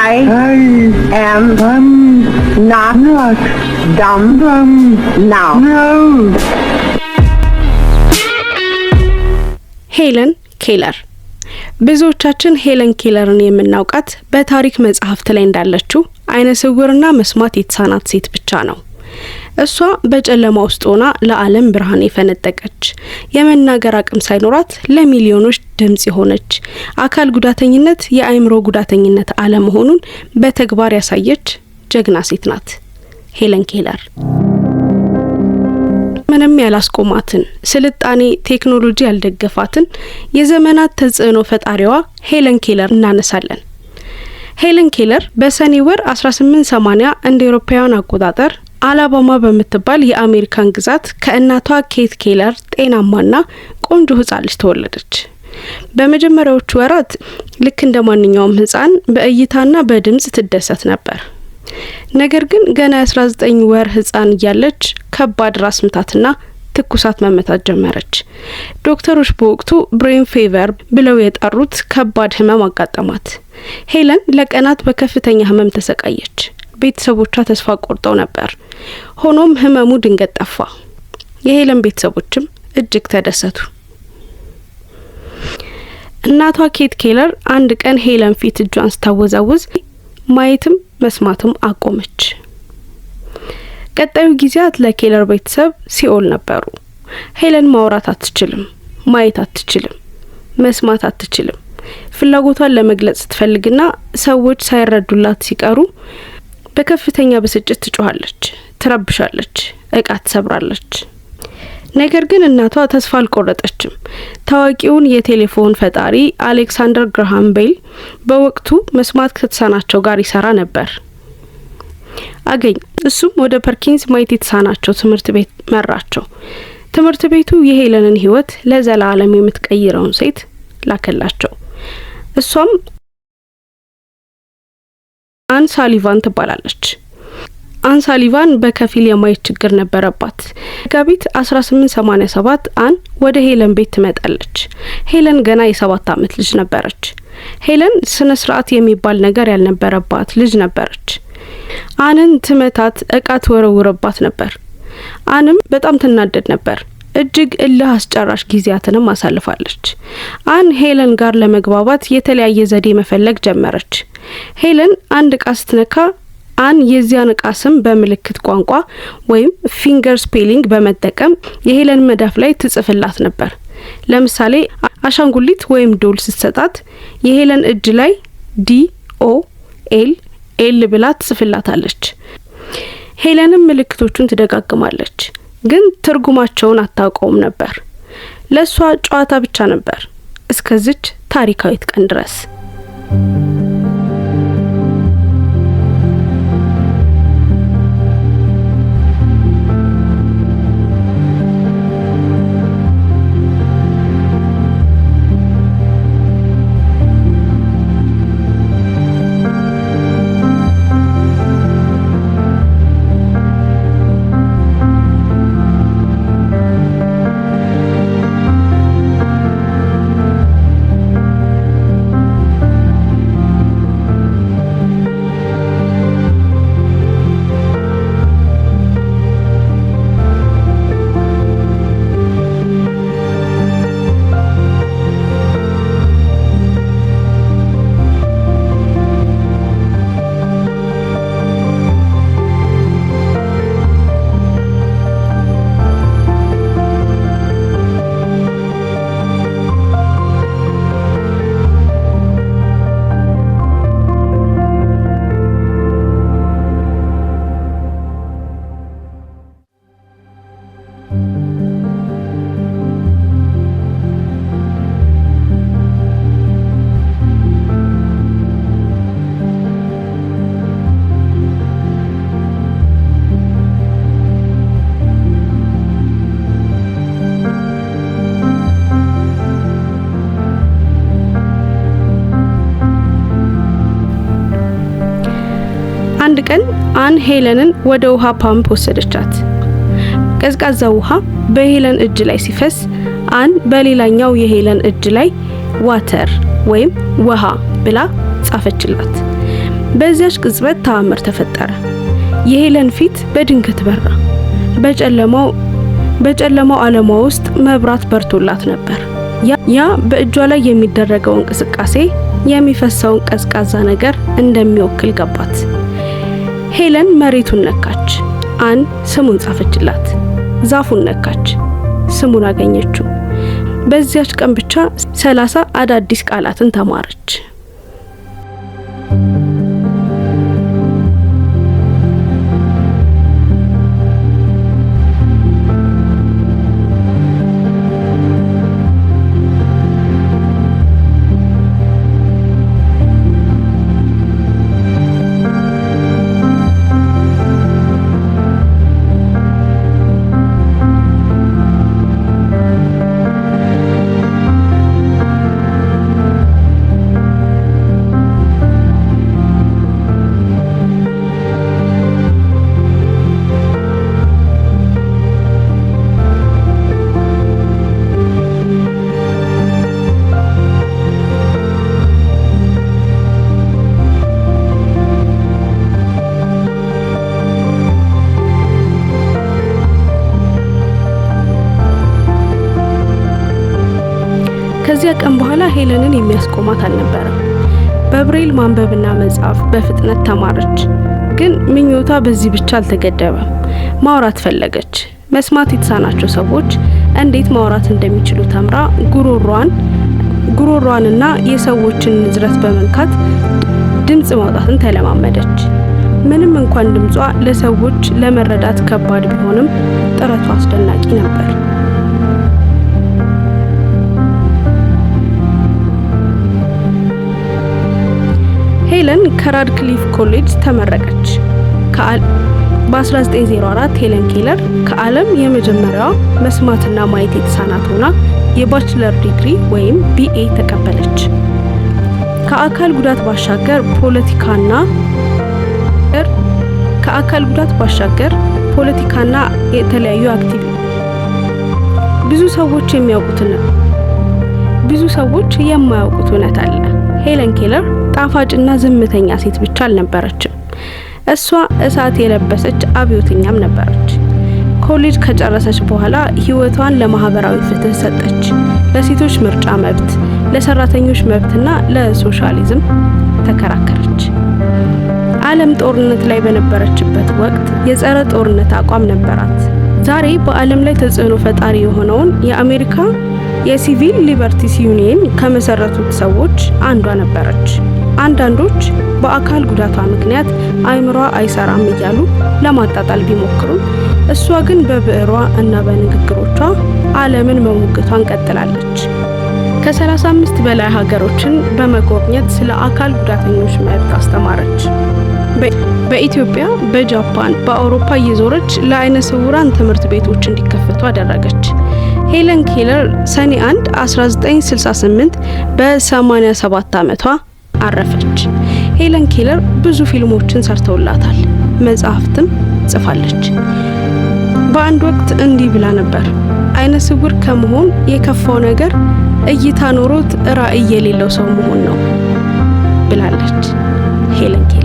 I am not dumb now. ሄለን ኬለር። ብዙዎቻችን ሄለን ኬለርን የምናውቃት በታሪክ መጽሐፍት ላይ እንዳለችው አይነ ስውርና መስማት የተሳናት ሴት ብቻ ነው። እሷ በጨለማ ውስጥ ሆና ለዓለም ብርሃን የፈነጠቀች፣ የመናገር አቅም ሳይኖራት ለሚሊዮኖች ድምጽ የሆነች፣ አካል ጉዳተኝነት የአእምሮ ጉዳተኝነት አለመሆኑን በተግባር ያሳየች ጀግና ሴት ናት ሄለን ኬለር። ምንም ያላስቆማትን፣ ስልጣኔ ቴክኖሎጂ ያልደገፋትን የዘመናት ተጽዕኖ ፈጣሪዋ ሄለን ኬለር እናነሳለን። ሄለን ኬለር በሰኔ ወር 1880 እንደ አውሮፓውያን አቆጣጠር አላባማ በምትባል የአሜሪካን ግዛት ከእናቷ ኬት ኬለር ጤናማና ቆንጆ ህጻን ልጅ ተወለደች። በመጀመሪያዎቹ ወራት ልክ እንደ ማንኛውም ህጻን በእይታና በድምጽ ትደሰት ነበር። ነገር ግን ገና የ19 ወር ህጻን እያለች ከባድ ራስ ምታትና ትኩሳት መመታት ጀመረች። ዶክተሮች በወቅቱ brain fever ብለው የጠሩት ከባድ ህመም አጋጠማት። ሄለን ለቀናት በከፍተኛ ህመም ተሰቃየች። ቤተሰቦቿ ተስፋ ቆርጠው ነበር። ሆኖም ህመሙ ድንገት ጠፋ። የሄለን ቤተሰቦችም እጅግ ተደሰቱ። እናቷ ኬት ኬለር አንድ ቀን ሄለን ፊት እጇን ስታወዛውዝ ማየትም መስማትም አቆመች። ቀጣዩ ጊዜያት ለኬለር ቤተሰብ ሲኦል ነበሩ። ሄለን ማውራት አትችልም፣ ማየት አትችልም፣ መስማት አትችልም። ፍላጎቷን ለመግለጽ ስትፈልግና ሰዎች ሳይረዱላት ሲቀሩ በከፍተኛ ብስጭት ትጮኻለች፣ ትረብሻለች፣ እቃ ትሰብራለች። ነገር ግን እናቷ ተስፋ አልቆረጠችም። ታዋቂውን የቴሌፎን ፈጣሪ አሌክሳንደር ግራሃም ቤል በወቅቱ መስማት ከተሳናቸው ጋር ይሰራ ነበር አገኝ። እሱም ወደ ፐርኪንስ ማየት የተሳናቸው ትምህርት ቤት መራቸው። ትምህርት ቤቱ የሄለንን ሕይወት ለዘላለም የምትቀይረውን ሴት ላከላቸው። እሷም አን ሳሊቫን ትባላለች። አን ሳሊቫን በከፊል የማየት ችግር ነበረባት። መጋቢት 1887 አን ወደ ሄለን ቤት ትመጣለች። ሄለን ገና የ7 ዓመት ልጅ ነበረች። ሄለን ስነ ስርዓት የሚባል ነገር ያልነበረባት ልጅ ነበረች። አንን ትመታት፣ እቃ ትወረውረባት ነበር። አንም በጣም ትናደድ ነበር። እጅግ እልህ አስጨራሽ ጊዜያትንም አሳልፋለች። አን ሄለን ጋር ለመግባባት የተለያየ ዘዴ መፈለግ ጀመረች። ሄለን አንድ እቃ ስትነካ አን የዚያን እቃ ስም በምልክት ቋንቋ ወይም finger spelling በመጠቀም የሄለን መዳፍ ላይ ትጽፍላት ነበር። ለምሳሌ አሻንጉሊት ወይም doll ስትሰጣት የሄለን እጅ ላይ DOLL ብላ ትጽፍላታለች። ሄለንም ምልክቶቹን ትደጋግማለች፣ ግን ትርጉማቸውን አታውቀውም ነበር። ለሷ ጨዋታ ብቻ ነበር እስከዚች ታሪካዊት ቀን ድረስ። አንድ ቀን አን ሄለንን ወደ ውሃ ፓምፕ ወሰደቻት። ቀዝቃዛ ውሃ በሄለን እጅ ላይ ሲፈስ አን በሌላኛው የሄለን እጅ ላይ water ወይም ውሃ ብላ ጻፈችላት። በዚያች ቅጽበት ተአምር ተፈጠረ። የሄለን ፊት በድንገት በራ። በጨለማው ዓለሟ ውስጥ መብራት በርቶላት ነበር። ያ በእጇ ላይ የሚደረገው እንቅስቃሴ የሚፈሰውን ቀዝቃዛ ነገር እንደሚወክል ገባት። ሄለን መሬቱን ነካች። አን ስሙን ጻፈችላት። ዛፉን ነካች። ስሙን አገኘችው። በዚያች ቀን ብቻ 30 አዳዲስ ቃላትን ተማረች። ከዚያ ቀን በኋላ ሄለንን የሚያስቆማት አልነበረም። በብሬል ማንበብና መጻፍ በፍጥነት ተማረች። ግን ምኞቷ በዚህ ብቻ አልተገደበም። ማውራት ፈለገች። መስማት የተሳናቸው ሰዎች እንዴት ማውራት እንደሚችሉ ተምራ ጉሮሯንና የሰዎችን ንዝረት በመንካት ድምጽ ማውጣትን ተለማመደች። ምንም እንኳን ድምጿ ለሰዎች ለመረዳት ከባድ ቢሆንም ጥረቷ አስደናቂ ነበር። ሄለን ከራድክሊፍ ኮሌጅ ተመረቀች። በ1904 ሄለን ኬለር ከዓለም የመጀመሪያዋ መስማትና ማየት የተሳናት ሆና የ bachelor ዲግሪ ወይም BA ተቀበለች። ከአካል ጉዳት ባሻገር ፖለቲካና የተለያዩ active ብዙ ሰዎች የማያውቁት እውነት አለ። ሄለን ኬለር ጣፋጭና ዝምተኛ ሴት ብቻ አልነበረችም። እሷ እሳት የለበሰች አብዮተኛም ነበረች። ኮሌጅ ከጨረሰች በኋላ ሕይወቷን ለማህበራዊ ፍትህ ሰጠች። ለሴቶች ምርጫ መብት፣ ለሰራተኞች መብትና ለሶሻሊዝም ተከራከረች። ዓለም ጦርነት ላይ በነበረችበት ወቅት የጸረ ጦርነት አቋም ነበራት። ዛሬ በዓለም ላይ ተጽዕኖ ፈጣሪ የሆነውን የአሜሪካ የ Civil Liberties Union ከመሰረቱት ሰዎች አንዷ ነበረች። አንዳንዶች በአካል ጉዳቷ ምክንያት አይምሯ አይሰራም እያሉ ለማጣጣል ቢሞክሩም እሷ ግን በብዕሯ እና በንግግሮቿ ዓለምን መሞገቷን ቀጥላለች። ከ35 በላይ ሀገሮችን በመጎብኘት ስለ አካል ጉዳተኞች መብት አስተማረች። በኢትዮጵያ፣ በጃፓን፣ በአውሮፓ እየዞረች ለአይነ ስውራን ትምህርት ቤቶች እንዲከፈቱ አደረገች። ሄለን ኬለር ሰኔ 1 1968 በ87 ዓመቷ አረፈች። ሄለን ኬለር ብዙ ፊልሞችን ሰርተውላታል፣ መጽሐፍትም ጽፋለች። በአንድ ወቅት እንዲህ ብላ ነበር: አይነ ስውር ከመሆን የከፋው ነገር እይታ ኖሮት ራዕይ የሌለው ሰው መሆን ነው ብላለች ሄለን ኬለር።